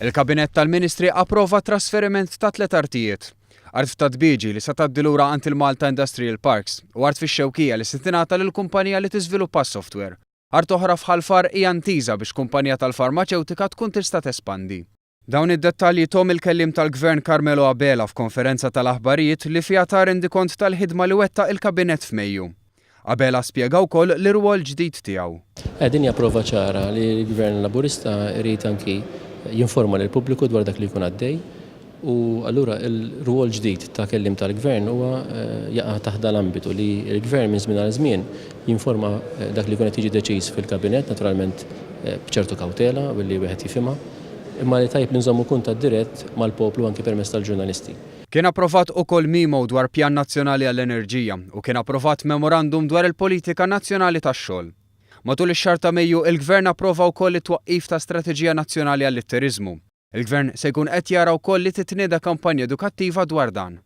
Il-Kabinett tal-Ministri approva trasferiment ta' tlet artijiet. Art f'Ta' Dbieġi li se tgħaddi lura għand il-Malta Industrial Parks u art fix-Xewkija li se tingħata lil kumpanija li tiżviluppa s-software. Art oħra f'Ħal Far hija ntiża biex kumpanija tal-farmaċewtika tkun tista' tespandi. Dawn id-dettalji thom il-kelliem tal-Gvern Carmelo Abela f'konferenza tal-aħbarijiet li fiha ta rendikont tal-ħidma li wettaq il-Kabinett f'Mejju. Abela spjega wkoll l-irwol ġdid tiegħu. Din hija prova ċara li l-Gvern Laburista jrid anki jinforma lill-pubbliku dwar dak li jkun għaddej u allura l-rwol ġdid ta' kelliem tal-Gvern huwa jaqa' taħt dan l-ambitu li l-Gvern minn żmien għal żmien jinforma dak li jkun qed jiġi deċiż fil-Kabinett, naturalment b'ċertu kawtela billi wieħed jifhimha. Imma li tajjeb li nżommu kuntatt dirett mal-poplu anki permezz tal-ġurnalisti. Kien approvat ukoll memo dwar Pjan Nazzjonali għall-Enerġija u kien approvat memorandum dwar il-Politika Nazzjonali tax-Xogħol. Matul ix-xahar ta' Mejju, il-Gvern approva wkoll it-twaqqif ta' Strateġija Nazzjonali għall-Litteriżmu. Il-Gvern se jkun qed jara wkoll li titnieda kampanja edukattiva dwar dan.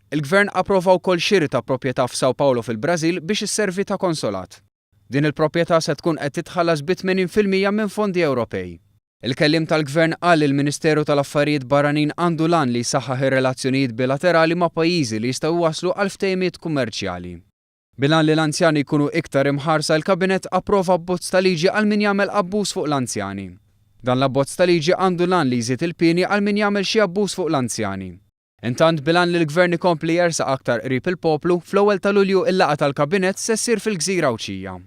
Il-Gvern approva wkoll xiri ta' proprjetà f'São Paulo fil-Brażil biex isservi ta' konsolat. Din il-proprjetà se tkun qed titħallas bi 80% minn fondi Ewropej. Il-kelliem tal-Gvern qal li l-Ministeru tal-Affarijiet Barranin għandu l-għan li jsaħħaħ ir-relazzjonijiet bilaterali ma' pajjiżi li jistgħu jwasslu għal ftehimiet kummerċjali. Bil-għan li l-anzjani jkunu iktar imħarsa l-Kabinett approva abbozz ta' liġi għal min jagħmel abbuż fuq l-anzjani. Dan l-abbozz ta' liġi għandu l-għan li jżid il-pieni għal min jagħmel xi abbuż fuq l-anzjani. Intant, bil-għan li l-Gvern ikompli jersaq aktar qrib il-poplu, fl-ewwel ta' Lulju il-laqgħa tal-Kabinett se ssir fil-gżira Għawdxija.